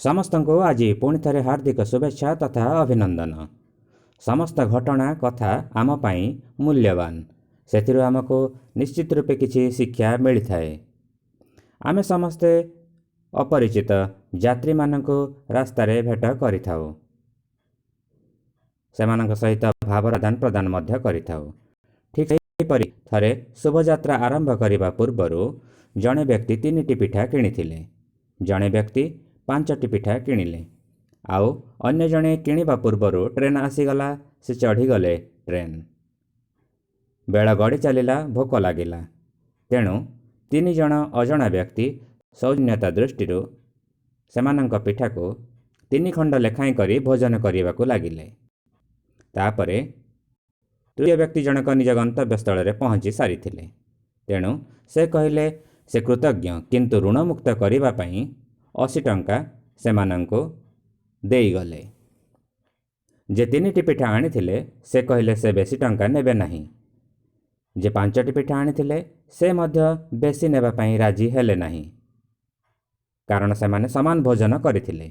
ସମସ୍ତଙ୍କୁ ଆଜି ପୁଣି ଥରେ ହାର୍ଦ୍ଦିକ ଶୁଭେଚ୍ଛା ତଥା ଅଭିନନ୍ଦନ। ସମସ୍ତ ଘଟଣା କଥା ଆମ ପାଇଁ ମୂଲ୍ୟବାନ। ସେଥିରୁ ଆମକୁ ନିଶ୍ଚିତ ରୂପେ କିଛି ଶିକ୍ଷା ମିଳିଥାଏ। ଆମେ ସମସ୍ତେ ଅପରିଚିତ ଯାତ୍ରୀମାନଙ୍କୁ ରାସ୍ତାରେ ଭେଟ କରିଥାଉ, ସେମାନଙ୍କ ସହିତ ଭାବର ଆଦାନ ପ୍ରଦାନ ମଧ୍ୟ କରିଥାଉ। ଠିକ୍ ସେହିପରି ଥରେ ଶୁଭଯାତ୍ରା ଆରମ୍ଭ କରିବା ପୂର୍ବରୁ ଜଣେ ବ୍ୟକ୍ତି 3ଟି ପିଠା କିଣିଥିଲେ, ଜଣେ ବ୍ୟକ୍ତି 5ଟି ପିଠା କିଣିଲେ, ଆଉ ଅନ୍ୟ ଜଣେ କିଣିବା ପୂର୍ବରୁ ଟ୍ରେନ୍ ଆସିଗଲା। ସେ ଚଢ଼ିଗଲେ ଟ୍ରେନ୍। ବେଳ ଗଡ଼ି ଚାଲିଲା, ଭୋକ ଲାଗିଲା। ତେଣୁ 3 ଜଣ ଅଜଣା ବ୍ୟକ୍ତି ସୌଜନ୍ୟତା ଦୃଷ୍ଟିରୁ ସେମାନଙ୍କ ପିଠାକୁ 3 ଖଣ୍ଡ ଲେଖାଏଁ କରି ଭୋଜନ କରିବାକୁ ଲାଗିଲେ। ତାପରେ ତୃତୀୟ ବ୍ୟକ୍ତି ଜଣକ ନିଜ ଗନ୍ତବ୍ୟସ୍ଥଳରେ ପହଞ୍ଚି ସାରିଥିଲେ। ତେଣୁ ସେ କହିଲେ ସେ କୃତଜ୍ଞ, କିନ୍ତୁ ଋଣମୁକ୍ତ କରିବା ପାଇଁ 80 ଟଙ୍କା ସେମାନଙ୍କୁ ଦେଇଗଲେ। ଯେ 3ଟି ପିଠା ଆଣିଥିଲେ ସେ କହିଲେ ସେ ବେଶୀ ଟଙ୍କା ନେବେ ନାହିଁ। ଯେ 5ଟି ପିଠା ଆଣିଥିଲେ ସେ ମଧ୍ୟ ବେଶୀ ନେବା ପାଇଁ ରାଜି ହେଲେ ନାହିଁ, କାରଣ ସେମାନେ ସମାନ ଭୋଜନ କରିଥିଲେ।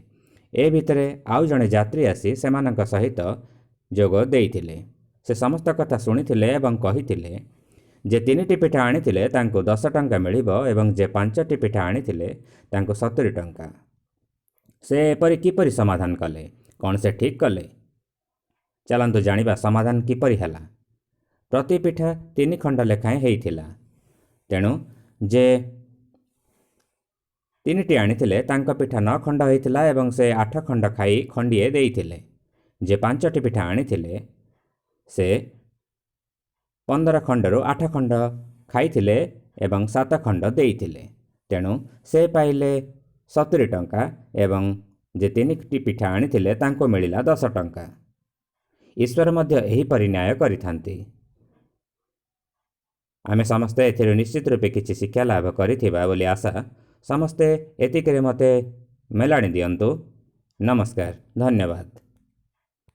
ଏ ଭିତରେ ଆଉ ଜଣେ ଯାତ୍ରୀ ଆସି ସେମାନଙ୍କ ସହିତ ଯୋଗ ଦେଇଥିଲେ। ସେ ସମସ୍ତ କଥା ଶୁଣିଥିଲେ ଏବଂ କହିଥିଲେ ଯେ 3ଟି ପିଠା ଆଣିଥିଲେ ତାଙ୍କୁ 10 ଟଙ୍କା ମିଳିବ ଏବଂ ଯେ 5ଟି ପିଠା ଆଣିଥିଲେ ତାଙ୍କୁ 70 ଟଙ୍କା। ସେ ଏପରି କିପରି ସମାଧାନ କଲେ? କ'ଣ ସେ ଠିକ୍ କଲେ? ଚାଲନ୍ତୁ ଜାଣିବା ସମାଧାନ କିପରି ହେଲା। ପ୍ରତି ପିଠା 3 ଖଣ୍ଡ ଲେଖାଏଁ ହେଇଥିଲା। ତେଣୁ ଯେ 3ଟି ଆଣିଥିଲେ ତାଙ୍କ ପିଠା 9 ଖଣ୍ଡ ହେଇଥିଲା ଏବଂ ସେ 8 ଖଣ୍ଡ ଖାଇ ଖଣ୍ଡିଏ ଦେଇଥିଲେ। ଯେ 5ଟି ପିଠା ଆଣିଥିଲେ ସେ 15 ଖଣ୍ଡରୁ 8 ଖଣ୍ଡ ଖାଇଥିଲେ ଏବଂ 7 ଖଣ୍ଡ ଦେଇଥିଲେ। ତେଣୁ ସେ ପାଇଲେ 70 ଟଙ୍କା ଏବଂ ଯେ 3ଟି ପିଠା ଆଣିଥିଲେ ତାଙ୍କୁ ମିଳିଲା 10 ଟଙ୍କା। ଈଶ୍ୱର ମଧ୍ୟ ଏହିପରି ନ୍ୟାୟ କରିଥାନ୍ତି। ଆମେ ସମସ୍ତେ ଏଥିରୁ ନିଶ୍ଚିତ ରୂପେ କିଛି ଶିକ୍ଷା ଲାଭ କରିଥିବା ବୋଲି ଆଶା। ସମସ୍ତେ ଏତିକିରେ ମୋତେ ମେଲାଣି ଦିଅନ୍ତୁ। ନମସ୍କାର, ଧନ୍ୟବାଦ।